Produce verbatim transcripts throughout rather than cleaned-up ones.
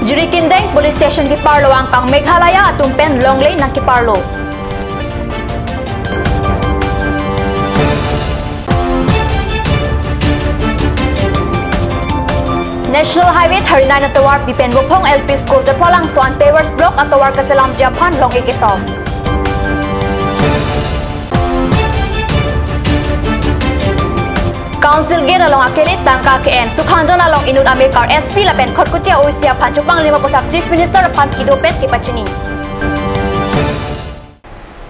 Jirikindeng Police Station keparlo angkang Meghalaya atum pen longle nangkeparlo. National Highway thirty-nine atovarpi pen Vophong L P School Japralangso an pavers block atovar keselamji aphan long-e kesom. Council Gate along akele tangka ke-en, Sukhanjan along inut amekar S P lapen Khatkhati a-O C aphan chopanglim aputhak Chief Minister aphan kedo pen kepachini.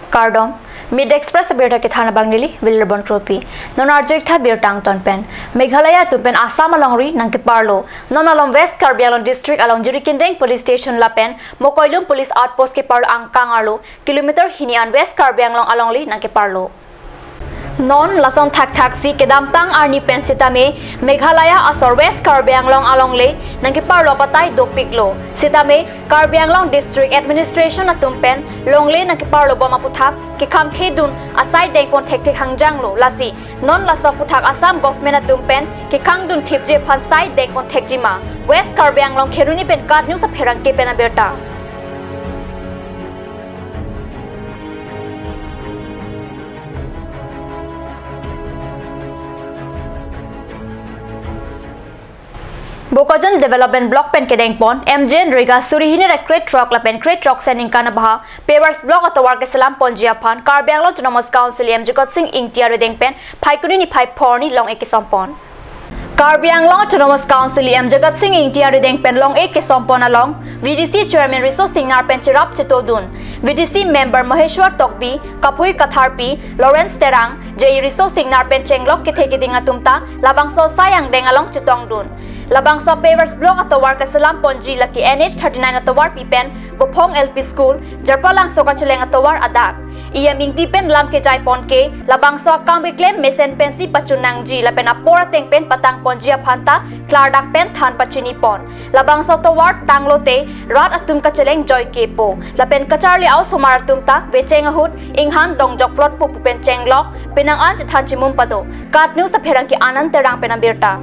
Kardom, Mid Express abirta kethan abang neli William Kropi. Non arju-ik tha birta angton pen. Meghalaya atum pen Assam alongri nangkeparlo. Non malom West Karbi Anglong District along Jirikindeng Police Station lapen Mokoilum Police Outpost keparlo angkang arlo kilometer hini an West Karbi Anglong alongle nangkeparlo. Non lason thakthaksi kedamtang arni pen sitame Meghalaya asor West Karbi Anglong alongle nangkeparlo abatai dopiklo. Sitame Karbi Anglong District Administration atum pen longle nangkeparlo bom aputhak kekhamkhedun asai dengpon thekthek hangjanglo. Lasi non laso aputhak Assam Government atum pen kekhangdun thipji aphan sai dengpon thekji ma. West Karbi Anglong Kheroni pen KAT News apherangke pen abirta. Bokajan Development Block pen kedengpon M G N Rega suri hini ra kre-throk lapen kre-throksi aningkan abahak pavers block atovar keselamponji aphan Karbi Anglong Autonomous Council E M Jagat Sing Engti arideng pen Phaikuni niphai phongo arni long-e kesompon. Karbi Anglong Autonomous Council E M Jagat Sing Engti arideng pen long-e kesompon along V D C Chairman Riso Singnar pen cherap chetodun, V D C Member Maheshwar Tokbi, Kaphui Katharpi, Lawrence Terang, J E Riso Singnar pen chenglok kethe keding atum ta labangso asai angdeng along chetongdun. Labangso pavers block atovar keselamponji lake N H thirty-nine atovarpi pen Vophong L P School, Japralangso kacheleng atovar adak. E M Engti pen lam kejaiponke, labangso akam keklem mesen pensi pachun nangji lapen apor ateng pen patangponji aphan ta klardak pen than pachinipon. Labangso atovar tanglote rat atum kacheleng joikepo. Lapen kacharli a-osomar atum ta vecheng ahut inghan dongjokplotpo pu pen chenglok, penang an chethan chimum pado. KAT News apherangke Anand Terang pen abirta.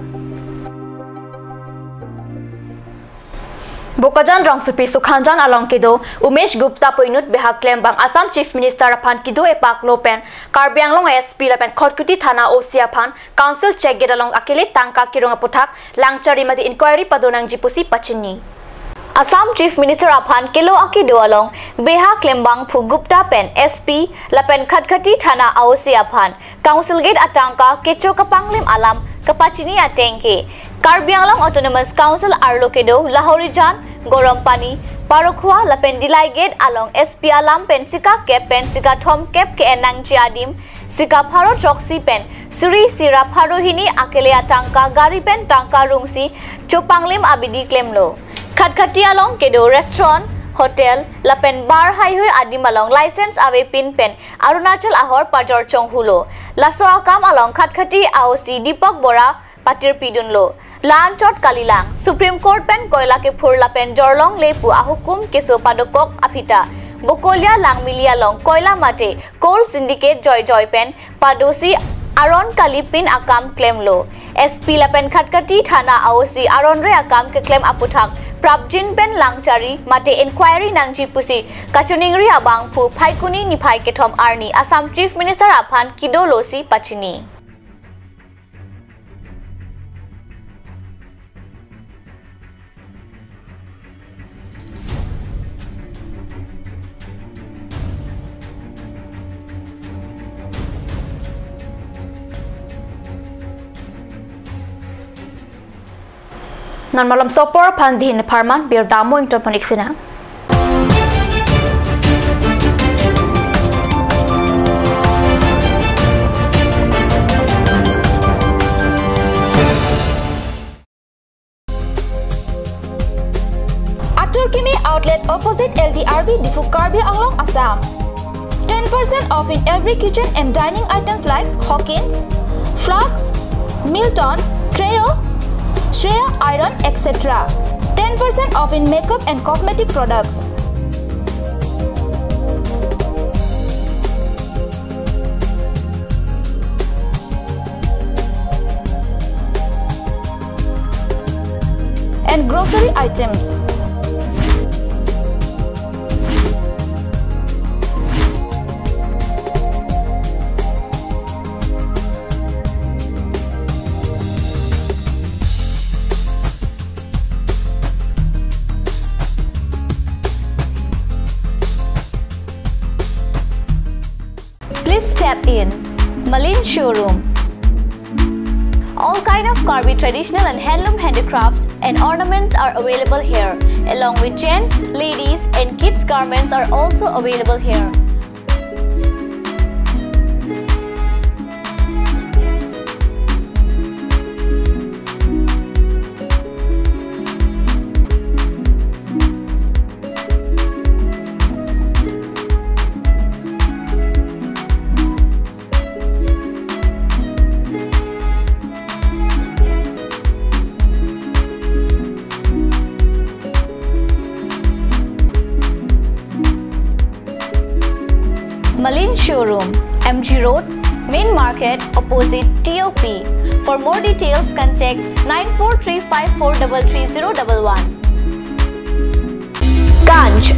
Bokajan rongsopi Sukhanjan along kedo Umesh Gupta pu inut behak klembang Assam Chief Minister aphan kedo epaklo pen Karbi Anglong S P lapen Khatkhati Thana O C aphan Council Check Gate along akele tangka kerung aputhak langchari mate inquiry padonangji pusi pachini. Assam Chief Minister aphan kelo akedo along behak klembangphu Gupta pen S P lapen Khatkhati Thana O C aphan Council Gate atangka kecho kapanglim alam kapachini ateng ke Karbi Anglong Autonomous Council arlo kedo Lahorijan, Gorompani, Parokhua lapen Dillai Gate along S P alam pen sika kep pen sika thomkep ke-en nangji adim sika pharo throksi pen suri isi ra pharo hini akele atangka gari pen tangka rungsi chopanglim abidi klemlo. Khatkhati along kedo restaurant, hotel lapen bar haihui adim along license avepin pen Arunachal ahor pajor chonghulo. Laso akam along Khatkhati a-O C Deepak Bora patirpidunlo. La-anchot kalilang, Supreme Court pen koila kephur lapen jorlongle pu ahukum keso padokok aphi ta Bokolia Langmili along koila mate coal syndicate joijoi pen padosi aron kalipin akam klemlo. S P lapen Khatkhati Thana a-O C aronre akam keklem aputhak prapjin pen langchari mate inquiry nangji pusi kachiningri abangphu Phaikuni niphai kethom arni Assam Chief Minister aphan kedolosi pachini. Non malom so apor aphan dei hin pharman, birta mo ingtonpon-ik sinang. Atur Kimi Outlet opposite L D R B Diphu, Karbi Anglong, Assam. Ten percent off in every kitchen and dining items like Hawkins, flasks, Milton, Trio, Shreya iron, et cetera. Ten percent off in makeup and cosmetic products. And grocery items. Step in Malin Showroom. All kind of Karbi traditional and handloom handicrafts and ornaments are available here, along with gents, ladies, and kids garments are also available here. Malin Showroom, M G Road, Main Market, opposite T O P. For more details, contact nine four three five four double three zero double one. Ganj.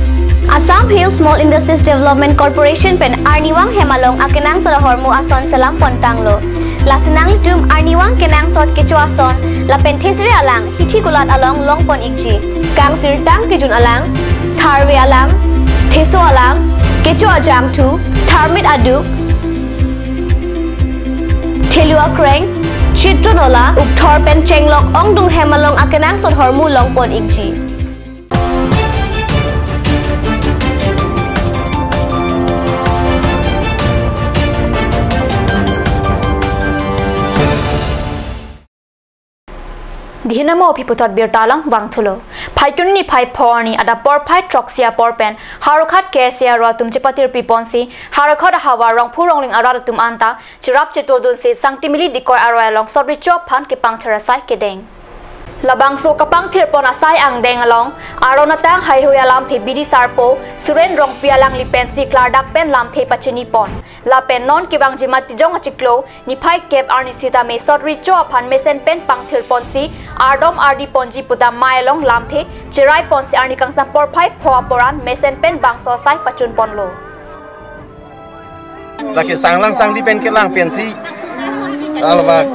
Assam Hill Small Industries Development Corporation pen arnivang hem along akenangsot ahormu ason selam pon tanglo. Lasi nanglitum arnivang kenangsot kecho ason lapen thesere alang hithi kulat along longpon ikji. Kangsirtang kejun alang, tharve alang, theso alang, kecho ajangthu, tharmit aduk, thelu akreng, chitron ola, ukthor pen chenglok ongdung hem along akenangsot ahormu longpon ikji. Dihinamo aphi puthot birta alang vangthulo. Phaikuni niphai pho arni adap porphai throksi apor pen Howraghat K S A arlo atum chepatirpi ponsi Howraghat ahavar Rongphu Rongling arat atum anta cherap chetodunsi Sangtimili Dikoi aroi along sotrecho aphan kepangthir asai kedeng. Labangso kapangthir pon asai angdeng along aron atang haihui alamthe bidi sarpo Suren Rongpi alangli pensi klardak pen lamthe pachini pon. Lapen non kevangji Matijong achiklo niphai kep arni sitame sotrecho aphan mesen pen pangthir ponsi ardom ardi ponji puta mai along lamthe cherai ponsi arni kangsam porphai pho apor an mesen pen bangso asai pachun ponlo. Lake sanglang sangdi pen kelang pensi alabak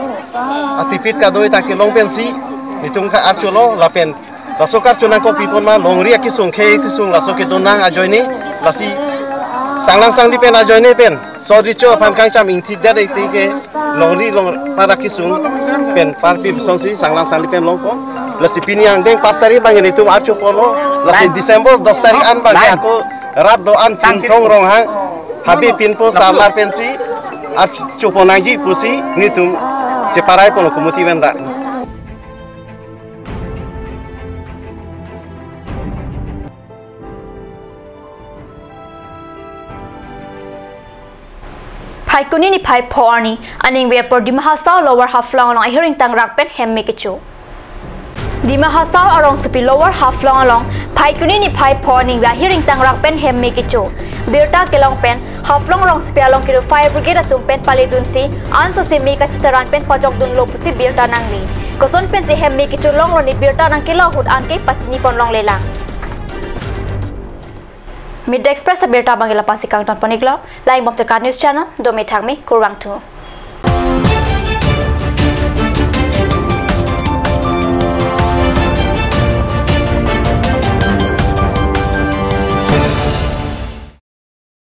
atipit kadoi ta kelong pensi nitum ka archolo lapen laso karchonang kopi pon ma longri akesung khei kesung laso kedo nang ajoine lasi sanglang sangdi pen ajoine pen sotrecho aphan kangcham ingthi der ite ke longri long para kesung pen parpi sonsi sanglang sangdi pen longpon lasi pini angdeng pas tarik bang nitum archo ponlo lasi December dos tarik an bang ako rat do-an Chinthong Ronghang habe pinpo sarlar pensi archo pon nangji pusi nitum cheparai ponlo committee pen dak. Phaikuni niphai pho arni aningve apor Dima Hasao Lower Haflong along ahiring tangrak pen hem me kecho. Dima Hasao arongsopi Lower Haflong along Phaikuni niphai pho aningve ahiring tangrak pen hem me kecho. Birta kelong pen Haflong rongsopi along kedo fire brigade atum pen paledunsi ansose me kachitaran pen pajokdunlo pusi birta nangli. Koson pensi hem me kecho longlo ne birta nangkelo ahut anke pachini pon longlelang. Midday Express abirta abang ke la-an si kangton pon iklo, laingbom Tekar News Channel, dome thangme, kurvangthu.